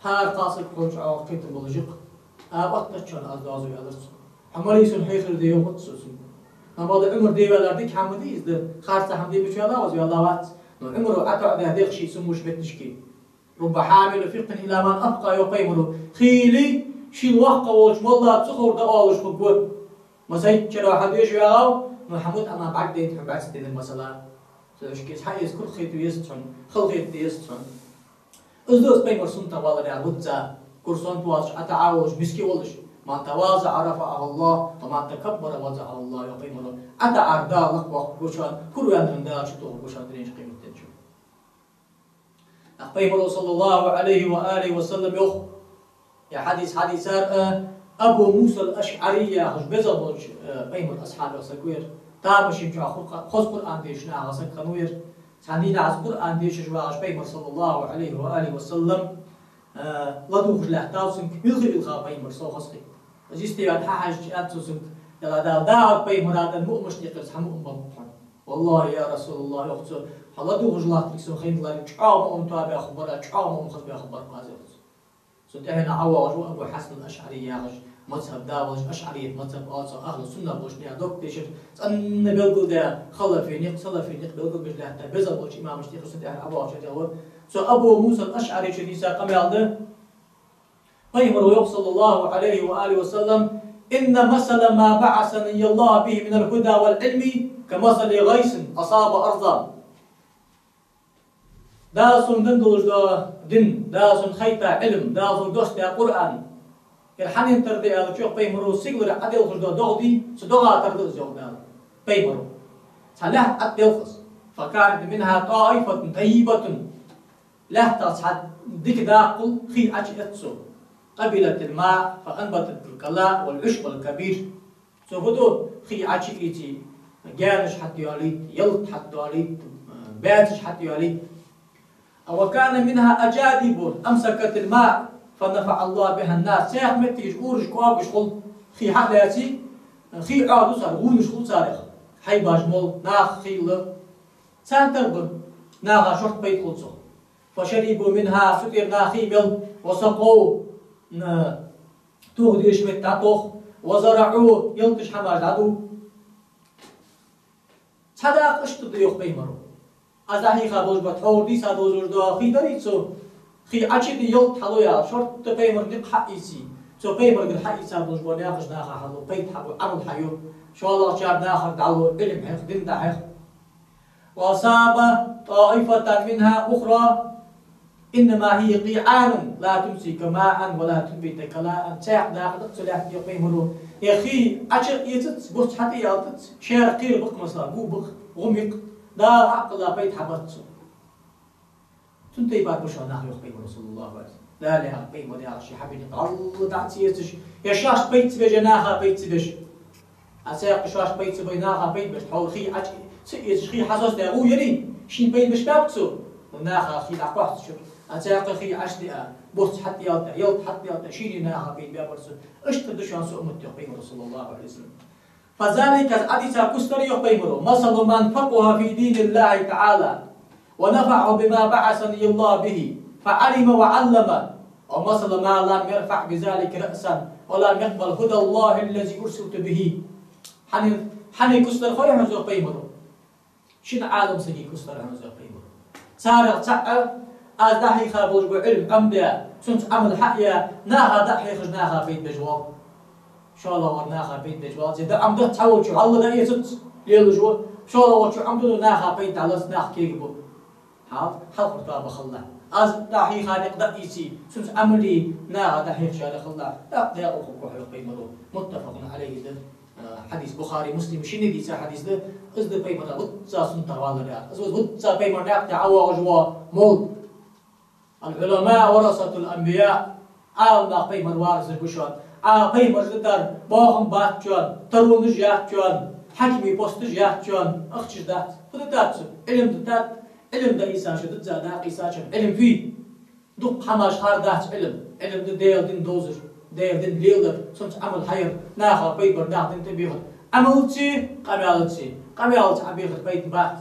хӀара кхалсаг хьона чӀоагӀа кхетам болаш я-кх. А, оттадац хьона аз доазув, аьлар цо. Хьо ма лий сона хьехар де, йоах цо цунга. Амма да Ӏумар де ваьлар дика хӀама ма дий из, да харца хӀама де мича ваьлав из, ваьлла вац. Но Ӏумара ӀотоӀадаь дех ший цу муш метташка. رب حامل فقه إلى من أفقه, йоах пайхамара. Хийла шийла воккха волча молла цу ховр да оалаш хургва. Масайччара хьадеша ваьгӀав, но хьа мутаӀалам бӀаргадайта хьона бӀаргадайнар масала. Цу дешаца хьаэца курал хета веза цунна, хала хета деза цунна. Из да из пайхамара суннатах валар яхар, визза курсант воацаш, ӀотаӀа волаш, миска волаш. من تواضع رفعه الله ومن تكبر وضعه الله, йоах пайхамара. ӀотаӀар Дала лакхвоаккхаргва шоана, хӀара ваьннарна Дала чутохаргва шоана дунен чу, къематдийнахьа. Пайхамара, صلى الله عليه وآله وسلم, йоах, е хьадис хьадийцар, э, Абу Муса ал-АшӀари яхаш безам болча, э, пайхамара асхьабех саг вар. Тамашийна чу хуркъа-, хоза Къуръан дешаш нахах саг хиннавар. Цхьан дийнахьа из Къуръан дешаш вагӀаш пайхамар, صلى الله عليه وآله وسلم, э, ладувгӀаш лаьттав цунга, вилха-вилха пайхамар сов хоза хиннав. Из йисте ваьнна хьахьежача аьннад цо цунга: Даьла, Дала дагӀар пайхамара дан муъмашта юкъера цхьа муъмин ба-кх хьона. والله يا رسول الله, йоах цо, хьо ладувгӀаш латтарг сона хайналаре чӀоагӀа муъмин тоабаьхаргбар, чӀоагӀа муъмин хозбаьхаргбар-кх аз, йоах цо. Цун тӀехьенах ӀовоагӀаш ва Абу Хьасан ал-АшӀари яхаш, мазхӀаб да волаш, ашӀарият мазхӀаб оал цох, ахӀлу сунна болча наха дог тешар, цӀена белгалдаь, халафий никъ, салафий никъ белгалбеш лаьтта безам болча имамашта юкъера цун тӀехьенах ӀовоагӀаш тӀехьа ва. Цу Абу Муса ал-АшӀаричо дийца къамаьл да. Пайхамара йоах, صلى الله عليه وآله وسلم: إن مثل ما بعثني الله به من الهدى والعلم كمثل غيث أصاب أرضا. Дала сона денна долаш дола дин, Дала сона хайтта Ӏилма, Дала сона доссадаь Къуръан, ер хьанна тара да аьлча, йоах пайхамара, сигалара Ӏоделхаш дола догӀа дий, цу догӀа тара да из, йоах Дала, пайхамара. Цхьа лаьтта Ӏоделх из. فكانت منها طائفة طيبة. Лаьттах цхьа дика даккхал хий Ӏочуэц цо. قبلت الماء فأنبتت الكلاء والعشب الكبير. Цо фу ду, хий Ӏочуийце, гаьнаш хьатӀайоалийт, ялат хьатӀадоалийт, баьцаш хьатӀайоалийт. وكان منها أجادب أمسكت الماء فنفع الله بها الناس. Цхьаькха моттигаш, ураш кӀоагаш хул, хий хьа а лаьце, хий Ӏоду цар, гӀунаш хул царех. Хьайбаш мол, наха хий лу. Царна тара ба, наха шортта пайда хул цох. فشربوا منها, цу тӀера наха хий мел, وسقوا, н-, тоха дезача метте дӀатох, وزرعوا, ялаташ, хӀамаш дӀаду. Цхьа дакъа иштта да, йоах пайхамара. Аз дӀахьийха болаш ба тхьовра дийца долаш дола хий дарий цо, хий Ӏочуде, ялат хьалу яхаш, шортта пайхамара никъ хьаийце, цо пайхамарагара хьаийца болаш бола наькъаш наха хьалу, пайда хьабу, Ӏамал хьаю, шоллагӀчар нахага дӀалу, Ӏилма хьех, дин дӀахьех. وأصاب طائفة منها أخرى إنما هي قيعان لا تمسك ماء ولا تنبت كلاء. Цхьаькха дакъа да цу лаьтта, йоах пайхамара. Ер хий Ӏочу а эцац, буц хьатӀа а ялатац, шаьра кхера ба-кх, масала, гу ба-кх, гӀум я-кх, Дала хьакъ аьлча пайда хьабац цо. Цун тайпара ба шоана нах, йоах Пайхамаро, саллаллахӀу Ӏалайхи ва саллам. Даьла яхар, Пайхамара яхар ший хьабийнарг гӀалла дӀа ца эцаш, е шоашта пайда ца беш, е наха пайда ца беш. А цхьаькха шоашта пайда ца беш, наха пайда беш, тхьовра хий Ӏочу ца эцаш, хий хьасоцадаь гӀув яри, шийна пайда беш баьб цо, наха хий дӀакхоачаш. А цхьаькха хий Ӏочудиа, бус хьатӀаялта, ялат хьатӀаялта, шийна наха пайда баьбар цо. Иштта да шоана са уммат, йоах Пайхамаро, саллаллахӀу Ӏалайхи ва саллам. فذلك, из хьадис кустар, йоах Пайхамаро, مثل من فقه في دين الله تعالى ونفعه بما بعثني الله به فعلم وعلم، ومثل من لم يرفع بذلك رأسا ولم يقبل هدى الله الذي أرسلت به. Хьанна, хьанна кустар хой хьона из, йоах Пайхамаро? Шин Ӏалам сага кустар хьона из, йоах Пайхамаро. Царех цаӀ, аз дӀахьийха болаш бола Ӏилма Ӏомадаь, цунца Ӏамал хьаяь, наха дӀа а хьехаш, наха пайда беш вола. ШоллагӀвар наха пайда беш вола. Зе да Ӏомадац, цхьаволчо хьалла дӀаэцац, лелаш ва. ШоллагӀварчо Ӏомаду, наха пайда дӀалац, нах кегабу. Хьал, хьалхара тоба хилалахь. Аз дӀахьийха никъ дӀаийце, цунца Ӏамал е, наха дӀахьехаш хилалахь. ТӀаккха даькъала хургва хьо, йоах Пайхамаро. متفق عليه да. Хьадис Бухари, Муслима шинне дийца хьадис да, из да Пайхамара визза суннатах валар яхар. Из визза Пайхамара наькъа тӀа ӀовоагӀаш вола мовлад. العلماء ورثة الأنبياء. Ӏаламнах Пайхамара варисаш ба шоана. Ӏа Пайхамараш дитар боахам бац шоана, таронаш яц шоана, хьакимий посташ яц шоана, ахчаш дац. Фу дитад цо? Ӏилма дитад, Ӏилма дӀаийца шо дизза дакъа ийцачун Ӏилма фуй? Дукха хӀамаш хьардац Ӏилма. Ӏилма да Даьла дин довзар, Даьла дин лелар, цунца Ӏамал хьаяр, наха пайда бар, нах дина тӀабехар. Ӏамалцеи, къамаьлцеи. Къамаьлца Ӏобехар пайда бац.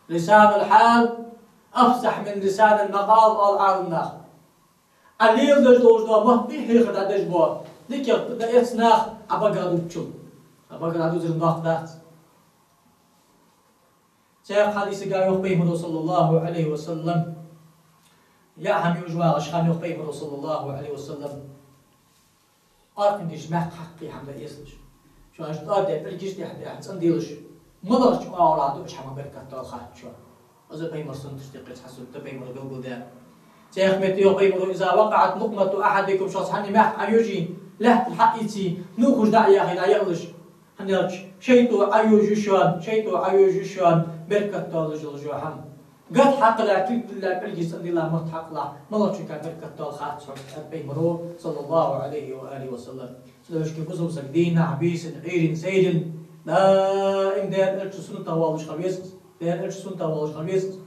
لسان الحال أفصح من لسان المقال, оал Ӏаламнаха. Ӏа леладеш долаш дола мотт дий хьехар дӀадеш бола, дикагӀа дӀаэц наха Ӏа багара дувцачул. Ӏа багара дӀадувзар нах дац. Цхьаькха хьадисага йоах Пайхамаро, саллаллахӀу Ӏалайхи ва саллам, яа хӀама юаш вагӀаш хана, йоах Пайхамаро, саллаллахӀу Ӏалайхи ва саллам, аркхангаш мехка хьаккхе хӀама дӀаэцалаш. Шоаш тӀоадаь пӀелгаш тӀехьа-тӀехьа цӀенделаш, малагӀча оагӀорахьа дуаш хӀама беркат дола хац шоана. Из Пайхамара суннаташта юкъера цхьа суннат да Пайхамаро белгалдаьр. Цхьаькха метте йоах Пайхамаро: إذا وقعت لقمة أحدكم, шоца хьанна маькх Ӏойожий, лаьттара хьаийций, нувхаш дӀа а яхий, дӀаяхалаш. ХӀана аьлча шайтӀо Ӏойожаю шоана, шайтӀо Ӏойожаю шоана беркат долаш йола хӀама. Гат хьакхалла, кулг дилла, пӀелгаш цӀендилла, мотт хьакхалахь, малагӀчунга беркат дола хац хьона, аьннад Пайхамаро, саллаллахӀу Ӏалайхи ва алихи ва саллам. Цудухьа бусалба саг дийнахьа, бийсанна, Ӏуйранна, сайранна даим Даьла Элчан суннатах воаллаш хила веза из, Даьла Элчан суннатах воаллаш хила веза из.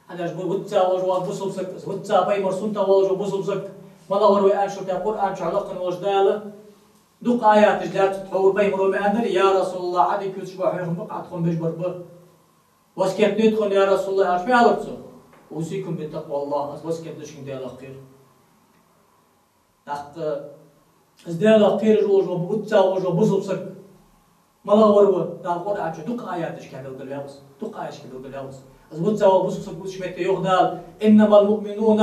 ХӀана аьлча визза волаш вола бусалба саг, визза Пайхамара суннатах воаллаш вола бусалба саг, малагӀвар вай аьнначул тӀехьа Къуръан чу лакхвенна волаш Дала дукха аяташ даьд цо, тхьовра Пайхамаро ма аьннара: «Я РасулаллахӀ, Ӏа дика ювцаш бола хьехам ба-кх Ӏа тхона беш бар ба». «Васкет дий тхона, я РасулаллахӀ?» аьлча, ма аьлар цо: «أوصيكم بتقوى الله», аз васкет ду шуга Даьлах кхера. ТӀаккха из Даьлах кхераш волаш вола, визза волаш вола бусалба саг малагӀвар ва? Дала Къуръан чу дукха аяташка белгалваьв из, дукха аяташка белгалваьв из. Из визза вола бусалба саг вувцача метте йоах Дала: «إنما المؤمنون»,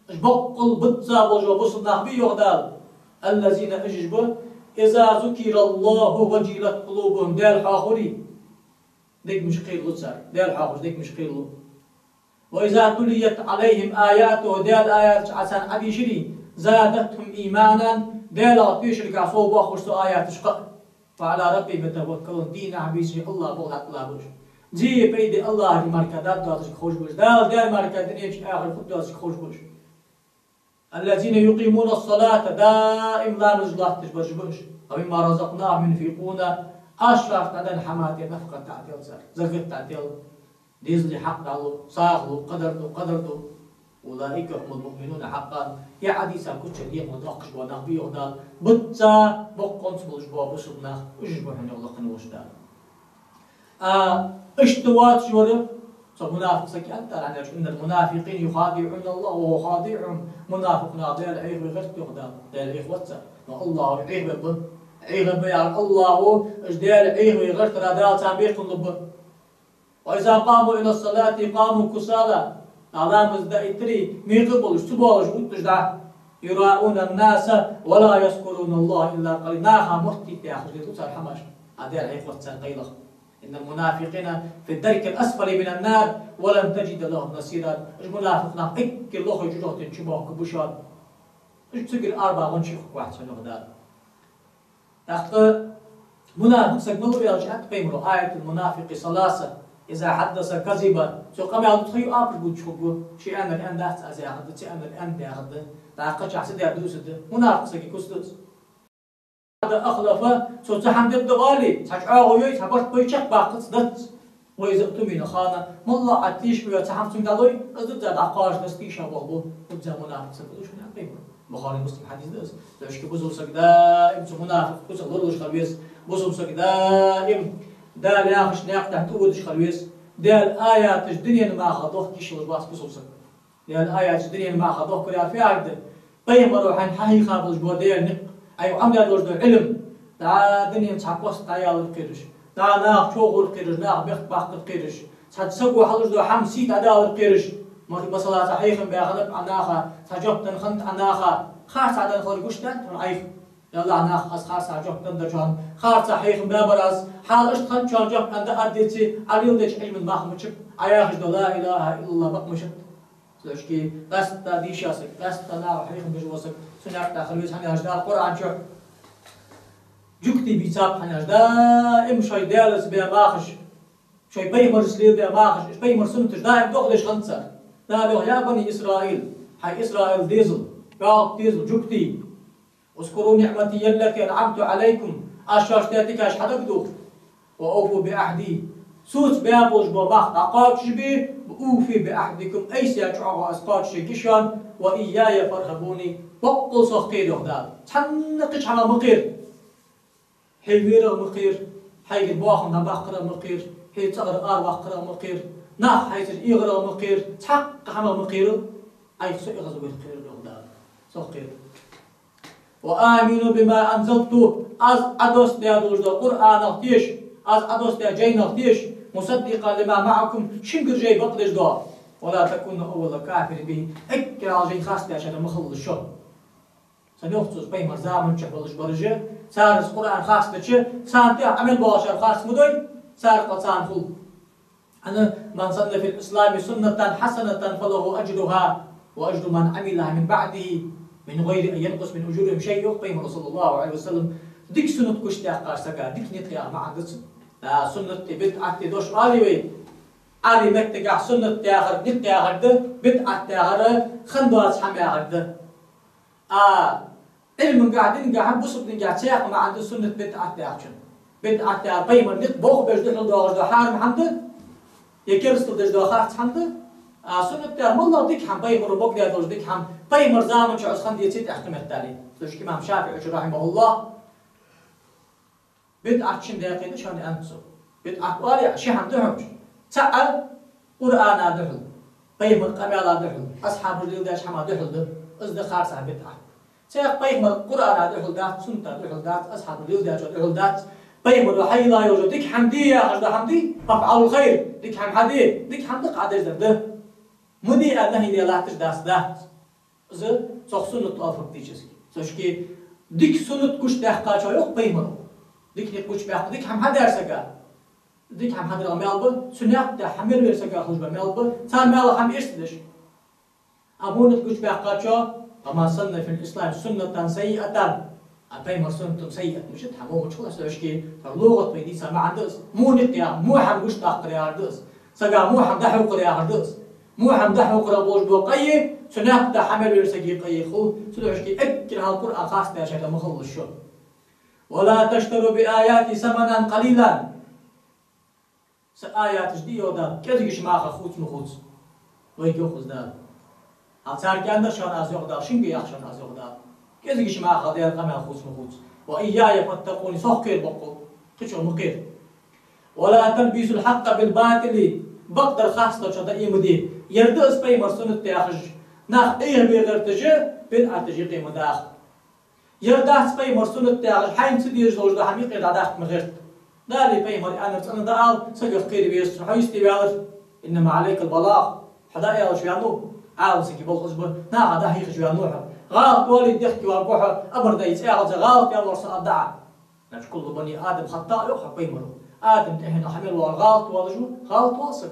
уж боккъал визза волаш вола бусалба нах ба, йоах Дала, «الذين», уж ба, «إذا ذكر الله وجلت قلوبهم», Даьла хьоахавир, дегаш кхералу цар, Даьла хьоахавича дегаш кхералу. «وإذا تليت عليهم آياته», Даьла аяташ Ӏа царна Ӏодийшаре, «زادتهم إيمانا», Даьлах тешалгахьа совбоахаш цу аяташка. «وعلى ربهم يتوكلون», дийнахьа, бийсанна АллахӀа болх хьатӀадилла ба уж. Зе, пайда АллахӀагара мара даргдоацилга ховш ба уж. Дала даьр мара дунен чу, ахарта хургдоацилга ховш ба уж. «الذين يقيمون الصلاة», даим ламаз лоаттадеш бараш ба уж. «ومما رزقناهم ينفقون», аз шоашта дӀаденна хӀаман тӀа нафакъат дӀадел цар, закат дӀадел, дезала хьакъ дӀалу, сагӀа лу, кхыдар ду, кхыдар ду. «أولئك هم المؤمنون حقا», ер Ӏодийца куц чу декъала доаккхаш бола нах ба, йоах Дала. Визза боккъонца болаш бола бусалба нах, уж ба хьона, йоах, лакхвенна волаш Дала. А, иштта воацаш вар цу мунафикъ сага аьннад Дала, хӀана аьлча: «إن المنافقين يخادعون الله وهو خادعهم». Мунафикъ нах Даьла Ӏехаве гӀерт, йоах Дала. Даьла Ӏехавац цар, но АллахӀо Ӏехавергба. Ӏехавергба яхар, АллахӀо уж Даьла Ӏехаве гӀертара Дала царна бекхам лургба. «وإذا قاموا إلى الصلاة قاموا كسالى». Ламаз дӀаэттаре, мекъа болаш, цу болаш утташ дӀа. «يراءون الناس ولا يذكرون الله إلا قليلا». Наха моттийта яхаш леладу цар хӀамаш. А Даьла Ӏехавац цар къайлах. «إن المنافقين في الدرك الأسفل من النار ولن تجد لهم نصيرا». Уж мунафикъ нах эггара лохе жожагӀатен чу боахкаргба шоана. Уж цигара арабаьннача хургвац хьона, йоах Дала. ТӀаккха мунафикъ саг малув аьлча, аьннад Пайхамаро: «آية المنافق ثلاث». إذا حدث كذب. Цо къамаьл дутхайю, апаш бувцаш хургва. Ше аьннар аьнна дац аз яхаргда, ца аьннар аьннад яхаргда. ДӀакхаччалца даь дусаргда. Мунафикъ сага куц да из. وعد أخلف. Цо цхьа хӀама дергда оале, цхьа чӀоагӀо йой, цхьа барт бой, чакхбаккхац, дац. وإذا اؤتمن خان. МоллагӀа Ӏа тийша ве, цхьа хӀама цунга дӀалой, из дизза дӀакхоачаш дац, тийша болх бу. Из мунафикъ саг ва, шуна Пайхамара. Бухари, Муслим хьадис да из. Цу шки бусалба саг даим цу мунафикъ куцах лоралуш хила веза. Бусалба саг даим Дала яхача наькъа тӀа тӀаводаш хила веза. Даьла аяташ дунен мара дохка йиш йолаш вац бусалба саг. Даьла аяташ дунен мара дохкар яр фу яхилга да? Пайхамаро хьайна хьахьийха болаш бола Даьла никъ, Ӏайха Ӏомадаь долаш дола Ӏилма, дӀа дунен цхьа пост дӀаялар кхераш, дӀа наха човхар кхераш, наха бехк баккхар кхераш, цхьа саго хьалуш дола хӀама сий дӀадалар кхераш. Ма-, масала, цхьа хьехам баь хиннаб Ӏа наха, цхьа жоп денна хиннад Ӏа наха, харцахьа денна хилар гуш даьд хьона Ӏайха? Яллахь, нах, аз харцахьа жоп денна дар чӀоагӀа, харцахьа хьехам баь бар аз, хьал иштта хиннад, чӀоагӀа жоп денна да, аргдеций, Ӏа леладеча Ӏилман бахамча, Ӏа яхаш дола لا إله إلا الله бакъ ма шат. Цу шки къаьстта дийша саг, къаьстта наха хьехам беш вола саг, цу наькъа тӀа хила веза, хӀана аьлча Дала Къуръан чу жугтий бийцаб, хӀана аьлча даим шоай Даьлаца баь махаш, шоай пайхамарца лелабаь махаш, уж пайхамара суннаташ даим дохадеш хиннад цар. Дала йоах: يا بني إسرائيل, хӀай Исраил дезал, йоалх дезал, жугтий, اذكروا نعمتي التي أنعمت عليكم, аз шоашта даь дикаш хьадагадоха. وأوفوا بعهدي, соца баь болаш бола мах дӀакхоачашбе, أوف بعهدكم, айса чӀоагӀо аз кхоачашъергья шоана, وإياي فارهبون, боккъал сох кхера, йоах Дала. Цхьанне кхыча хӀамах ма кхера. Хье верах ма кхера, хьайгара боахам дӀабаккхарах ма кхера, хье цӀагӀара араваккхарах ма кхера, нах хьайцара эгӀарах ма кхера, цхьаккха хӀамах ма кхерал, Ӏайха со эгӀазвар кхерал, йоах Дала. Сох кхера. وآمنوا بما أنزلت, аз Ӏодоссадаь долаш дола Къуръанах теша, аз Ӏодоссадаь жайнах теша, مصدقا لما معكم, шунгара жай бакъдеш дола. ولا تكونوا أول كافر به, эггара хьалха жай харцдечарех ма хилалаш шо. Цхьа йоах цо, пайхамара заман чу болаш бараш, цар из Къуръан харцдича, царна тӀехьа Ӏамал боаллашар харц ма дой, цар къа царна хул. Ана: من سن في الإسلام سنة حسنة فله أجرها وأجر من عملها من بعده من غير أن ينقص من أجورهم شيء, йоах Пайхамара, صلى الله عليه وسلم. Дика суннат гучадаьккхача сага, дика никъ яха маӀан да цун. Да, суннат а, бидӀат а дош оалий вай? Ӏарбий меттагахь суннат яхар никъ яхар да, бидӀат яхар хинна доаца хӀама яхар да. А Ӏилмангахь, дингахь, бусалба дингахь цхьаькха маӀан да суннат, бидӀат яхачун. БидӀат яхар пайхамара никъ бохабеш духьал доагӀаш дола хьарам хӀама да, е керастал деш дола харц хӀама да. А суннат яхар моллагӀа дика хӀама, пайхамаро могадаь долаш дика хӀама, пайхамара заман чу из хинна деций, тӀаккха меттел. Цу шки имам ШафиӀийчо, رحمه الله, бидӀат шин даькъе да шоана, аьннад цо. БидӀат оале, ши хӀама да хьона уж. ЦаӀ Къуръана духьал, пайхамара къамаьла духьал, асхьабаша леладаьча хӀама духьал да, из да харцахьа бидӀат. Цхьаькха пайхамара Къуръана духьал дац, сунната духьал дац, асхьабаша леладаьчоа духьал дац. Пайхамаро хьайийла йолча дика хӀама де яхаш дола хӀама дий, فافعلوا الخير, дика хӀама хьаде, дика хӀама да-кх Ӏа деш дар да. Ма де аьнна нахьи даь латташ дац, дац. Из цох суннат оал фактически. Цу шки дика суннат гучадаьккхачоа, йоах пайхамаро, дика никъ гучабаьккха, дика хӀама хьадаьр сага, дика хӀама хьадарах маьл ба, цу наькъа тӀа хьа мел вер сага хулаш ба маьл ба, цар маьлах хӀама эшаш деш. А во никъ гучабаьккхачоа: ومن سن في الإسلام سنة سيئة, а пайхамара суннат-м сайиат мичад, хӀама мичад хул, цу шки тара лоьгӀат вай дийца маӀан да из. Во никъ яхар, во хӀама гучадаккхар яхар да из. Сага во хӀама дӀахьокхар яхар да из. Во хӀама дӀахьокхарах болаш бола къа, цу наькъа тӀа хьа мел вер сага къа хул, цу духьашки эггара хьалха Къуръан харцдечарех ма хилалаш шо. ولا تشتروا بآياتي ثمنا قليلا. Са аяташ, дий, йоах Дала, кӀезигача махах хувца ма хувца. Вайга йоах из Дала. Хьал царга аьнна шоана аз, йоах Дала, шуга а йоах шоана аз, йоах Дала. КӀезигача махах Даьла къамаьл хувца ма хувца. وإياي فاتقون, сох кхера боккъал, кхычох ма кхера. ولا تلبسوا الحق بالباطل, бакъдар харцдолчох дӀаэ ма де. Ер да из пайхамара суннат яхаш, нах Ӏехабе гӀерташ, бидӀаташ юкъе ма даха. Ер дац пайхамара суннат яхаш, хьайна ца дезаш долаш дола хӀама юкъе дӀадаккха ма гӀерта. Далеи пайхамареи аьннар цӀена да ала, сагах кхера везац хьо, хьо йисте ваьлар. إنما عليك البلاغ. Хьо дӀааьлча ваьннав, Ӏалам сага болх из ба, наха дӀахьехача ваьннав хьо. ГӀалат дале, дехке варгва хьо, амар даь цӀагӀа, гӀалат ваьннав со аргда Ӏа. Значит, كل بني آدم خطاء, йоах хьона пайхамаро. Адам тӀехьенах хьа мел воагӀар гӀалат воалаш ва, гӀалат воал саг.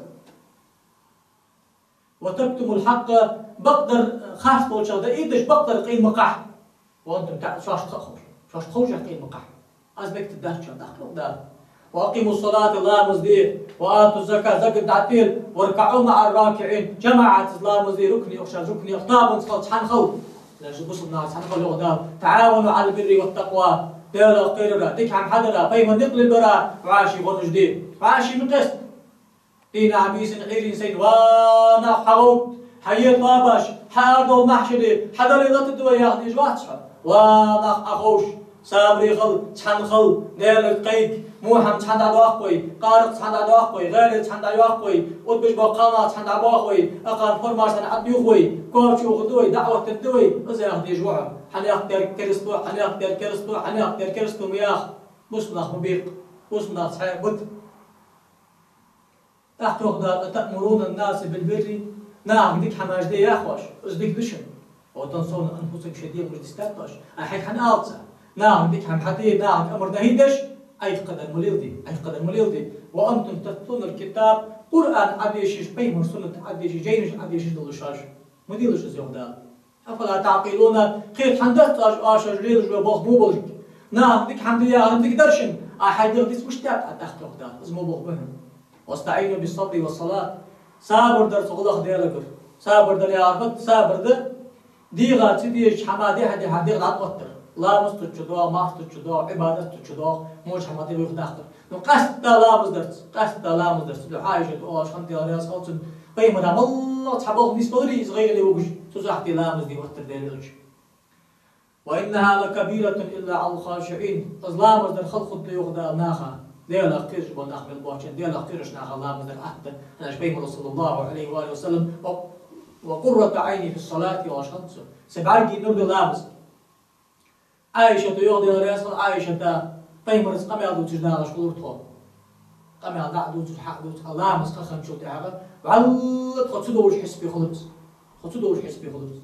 وتكتموا الحق, бакъдар харцдолчох дӀаэтташ, бакъдар къайла ма кхахьа. وأنتم تع-, шоашта ха а ховш. Шоашта ховшех къайла ма кхахьа. Аз мегаш дац шоана, йоах Дала. وأقيموا الصلاة, ламаз де, وآتوا الزكاة, закат дӀатӀел, واركعوا مع الراكعين, жамаӀатаца ламаз де, рукуӀе ухаш, рукуӀе, тобанца хила, цхьана хила. Леш бусалба наха цхьана хила, йоах Дала. تعاونوا على البر والتقوى, Даьлах кхерара, дика хӀама хьадара, пайхамара никъ лелабара, вӀаши гӀонаш де. ВӀаши ма къеста. Дийнахьа, бийсанна, Ӏуйранна сайна, ва нах, хьагӀовтта, хьае тоабаш, хьаара довла маьхьшаре, хьа Даьла латта да вай яха дезаш вац хьо. Ва нах, Ӏоховш, сабаре хила, цхьана хила, Даьлага кхайка, во хӀама цхьана дӀадоаккх вай, къаракъ цхьана дӀадоаккх вай, гӀаьле цхьана дӀайоаккх вай, оттабеш бола кхалнах цхьана дӀабоаккх вай, акхарна формаш цхьана ӀотӀаюх вай, коа чу ухаргда вай, даӀват дергда вай, из яха дезаш ва хьо. Хьанехк дер керасто, хьанехк дер керасто, хьанехк дер керасто ма яха. Бусалба нах ма бекха, бусалба нах цхьаь бита. ТӀаккха йоах Дала: أتأمرون الناس بالبر, нахага дика хӀамаш де яхаш, из дика да шоана. وتنسون أنفسكم, шоай дегӀамаш дистад оаш. Ай хьайга хӀана алац? Нахага дика хӀама хьаде, нахага амар-нахьи деш, Ӏайха кхадар ма леладе, Ӏайха кхадар ма леладе. وأنتم تتلون الكتاب, Къуръан Ӏодешаш, пайхамара суннат Ӏодешаш, жайнаш Ӏодешаш долаш оаш. Ма делаш из, йоах Дала. أفلا تعقلون, кхета хӀана дац оаш, оаш лелаш бола болх мо болга? Нахага дика хӀама де яхар дика дар шоана, а хьай дегӀ диц мишта даьд Ӏа тӀаккха, йоах Дала, из мо болх ба хьона. واستعينوا بالصبر والصلاة. Сабар дарца гӀо лаха Даьлагара. Сабар дар яхар фуд? Сабар да дегӀа ца дезача хӀаман дехьа-дехьа дегӀ дӀатӀаоттар. Ламаз цу чу доагӀа, марха цу чу доагӀа, Ӏибадат цу чу доагӀа, воча хӀаман дегӀ юхадаккхар. Ну, къаьстта ламаз дарца, къаьстта ламаз дарца. Цудухьа Ӏайшата оалаш хиннад, Даьла раьза хилва цунна, пайхамара моллагӀа цхьа болх нийсбаларе из гӀайгӀане вугаш, цу сахьте ламаз де оттар Даьла Элча. وإنها لكبيرة إلا على الخاشعين. Из ламаз дар хала хургда, йоах Дала, наха, Даьлах кхераш бола нах мел боацачоа, Даьлах кхераш наха ламаз дар атта. ХӀана аьлча пайхамара, صلى الله عليه وآله وسلم, و-, وقرة عيني في الصلاة, оалаш хиннад цо. Са бӀаргий нур да ламаз. Ӏайшата йоах, Даьла раьза хилва Ӏайшата, пайхамарца къамаьл дувцаш дагӀаш хулар тхо. Къамаьл дӀа а дувцаш, хьа а дувцаш, а ламаз кхахинначул тӀехьагӀа, вӀалла тхо цу довш хьисапе хулар из. Тхо цу довш хьисапе хулар из.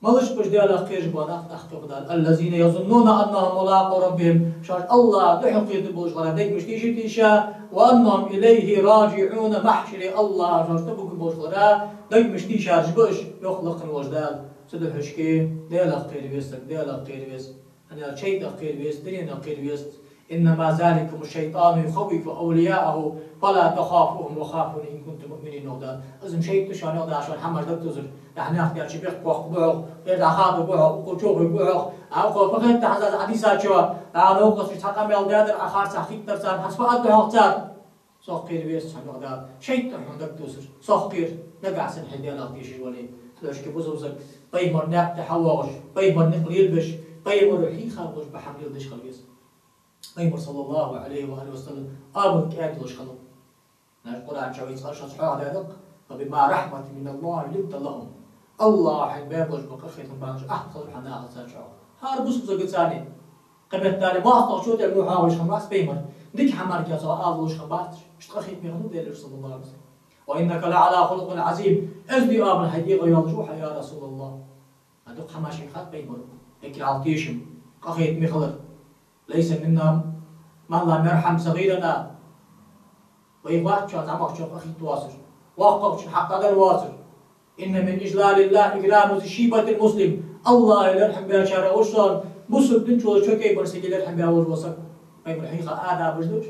Малаш ба уж Даьлах кхераш бола нах, тӀаккха йоах Дала: الذين يظنون أنهم ملاقو ربهم. Шоаш АллахӀ духьал кхетаргболаш хилара дегаш тийша-тийша, وأنهم إليه راجعون, маьхьшаре АллахӀа шоаш тӀабугаргболаш хилара дегаш тийшараш ба уж, йоах лакха волча Дала. Цудухьа шоашка Даьлах кхера веза саг, Даьлах кхера веза. ХӀана аьлча шайтӀах кхера веза, дуненах кхера веза. إنما ذلكم الشيطان يخوف أولياءه فلا تخافوهم وخافون إن كنتم مؤمنين, йоах Дала. Из шайтӀа шоана, йоах Дала, шоана хӀамаш дагатувсар. Дехьа наькъа тӀа чу бехк боаккхаргба хьох, ер дӀахадоргба хьох, укхо чӀоагӀа гургба хьох. А укхо фу хет хьона, аз Ӏодийцачо, а новкъосташта цхьа къамаьл даьдар, Ӏа харцахьа хетар царна, хӀанз фу аргда хьох цар? Сох кхера веза хьона, йоах Дала. ШайтӀа хьона дагатувсар. Сох кхера, нагахьа санна хьо Даьлах тешаш вале. Цудухьа шоашка бусалба саг пайхамара наькъа тӀа хьавоагӀаш, пайхамара никъ лелабеш, пайхамара хьийха болаш бола хӀама леладеш хила веза. Пайхамар, صلى الله عليه وآله وسلم, амал кӀаьда йолаш хилва. Нах Къуръан чу вай цкъа шоаш хьоахадаьдаккха: فبما رحمة من الله لنت لهم. АллахӀа хьайна баь болаш бола къахетам бахьан долаш атта хилар хьо нахаца чӀоагӀа. ХӀара бусалба сагаца а. Кхыметтел моастагӀчоа тӀера мухь хьоахавеш хиннавац пайхамар. Дика хӀама мара кхы цо ала луш хиннабац. Иштта къахетаме хиннав Даьла Элча, صلى الله عليه وسلم. وإنك لعلى خلق عظيم. Эздий амал хьай дегӀа йолаш ва хьо, يا رسول الله. А дукха хӀамаш хиннад пайхамара. Эггара хьалха тешам, къахетаме хилар. ليس منا من لم يرحم صغيرنا. Вайх вац цхьа зӀамагӀчоа къахетам боацар, воккхагӀчун хьакъ дӀадар воацар. إن من إجلال الله إكرام ذي الشيبة المسلم. АллахӀа лерхӀам баьчарех ва шоана бусалба дин чу волча кӀайбан сиге лерхӀам баь волаш вола саг. Пайхамара хьийха адабаш да уж.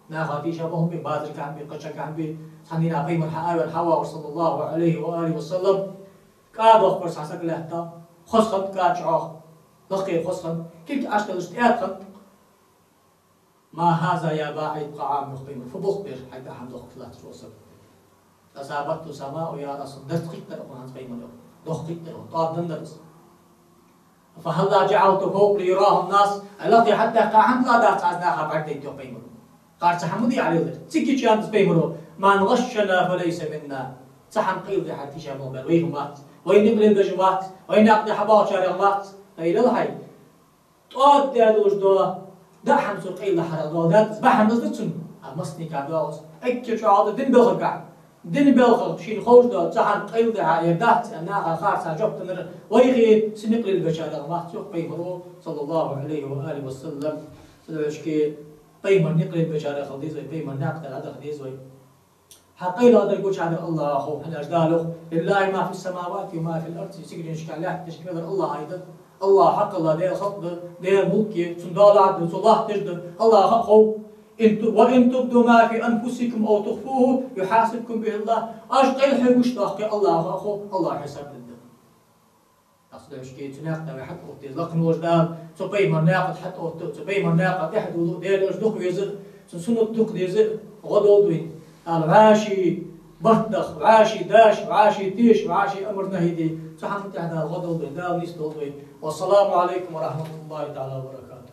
Наха тийша болх бе, базарга хьа бе, кхычахьа хьа бе, цхьан дийнахьа пайхамар хьааваьнна хьавоагӀаш, صلى الله عليه وآله وسلم. КӀа дохкар цхьа саг лаьтта, хоза хиннад кӀа чӀоагӀа, лакхера хоза хиннад, кулг Ӏочудалаш тӀаьда хиннад. ما هذا يا باعي الطعام, йоах пайхамара, фу болх ба ер хьай тӀа хӀама дохкаш латташ вола саг? أصابته سماء يا رسول الله, дарц кхийттар укхунна, хӀанз пайхамара йоах. Дохк кхийттар укхунна, тӀоадденна дарц. فهلا جعلته فوق ليراه الناس, ай лакхе хьатӀадаьккха хӀана дац аз наха бӀаргадайта, йоах пайхамара. Харцахьа хӀама ма дий Ӏа леладер. Цига чу аьннад пайхамара: من غشنا فليس منا. Цхьа хӀама къайладе хьатӀатийша болх баьр вайх вац, вайна никъ лелабеш вац, вай наькъа тӀа хьабоагӀачарех вац. Ай лела хьай, тӀоаддаь долаш дола даа хӀама цо къайладахьарах дола дац, бахьан из да цун. А массанега доагӀа из. Эггара чӀоагӀа да дина белхагахьа. Дина белхагахьа шийна ховш дола цхьа хӀама къайладе хьа ер дац, аьнна, наха харцахьа жоп деннар вайх, са никъ лелабечарех вац, йоах пайхамара, صلى الله عليه وآله وسلم. Цудухьа шоашка пайхамара никъ лелабечарех хила деза вай, пайхамара наькъа тӀа дӀадаха деза вай. Хьа къайлагӀа дар гучадар АллахӀа хов, хӀана аьлча Дала йоах: لله ما في السماوات وما في الأرض. Сигаленашка, лаьтташка мел дар АллахӀа да. АллахӀ хьакъ долаш да, Даьла халкъ да, Даьла мулк я, цун дола да, цун лоатташ да, АллахӀа хов. إن ت-، وإن تبدوا ما في أنفسكم أو تخفوه يحاسبكم به الله. Оаш къайлахье гуш доахе, АллахӀа хов, АллахӀа хьисаб дергда. Ас дошке цу наькъа тӀа вай хьатӀаотта деза, лакха волча Дала цу пайхамара наькъа тӀа хьатӀаотта, цу пайхамара наькъа тӀа хьадувла, Даьла уж дукха веза, цун суннат дукха деза, гӀо долда вайна. Дала вӀаший барт даха, вӀаший даш, вӀаший теша, вӀаший амар-нахьи де, цу хӀаман тӀа Дала гӀо долда вайна, Дала нийсдолда вайна. والسلام عليكم ورحمة الله تعالى وبركاته.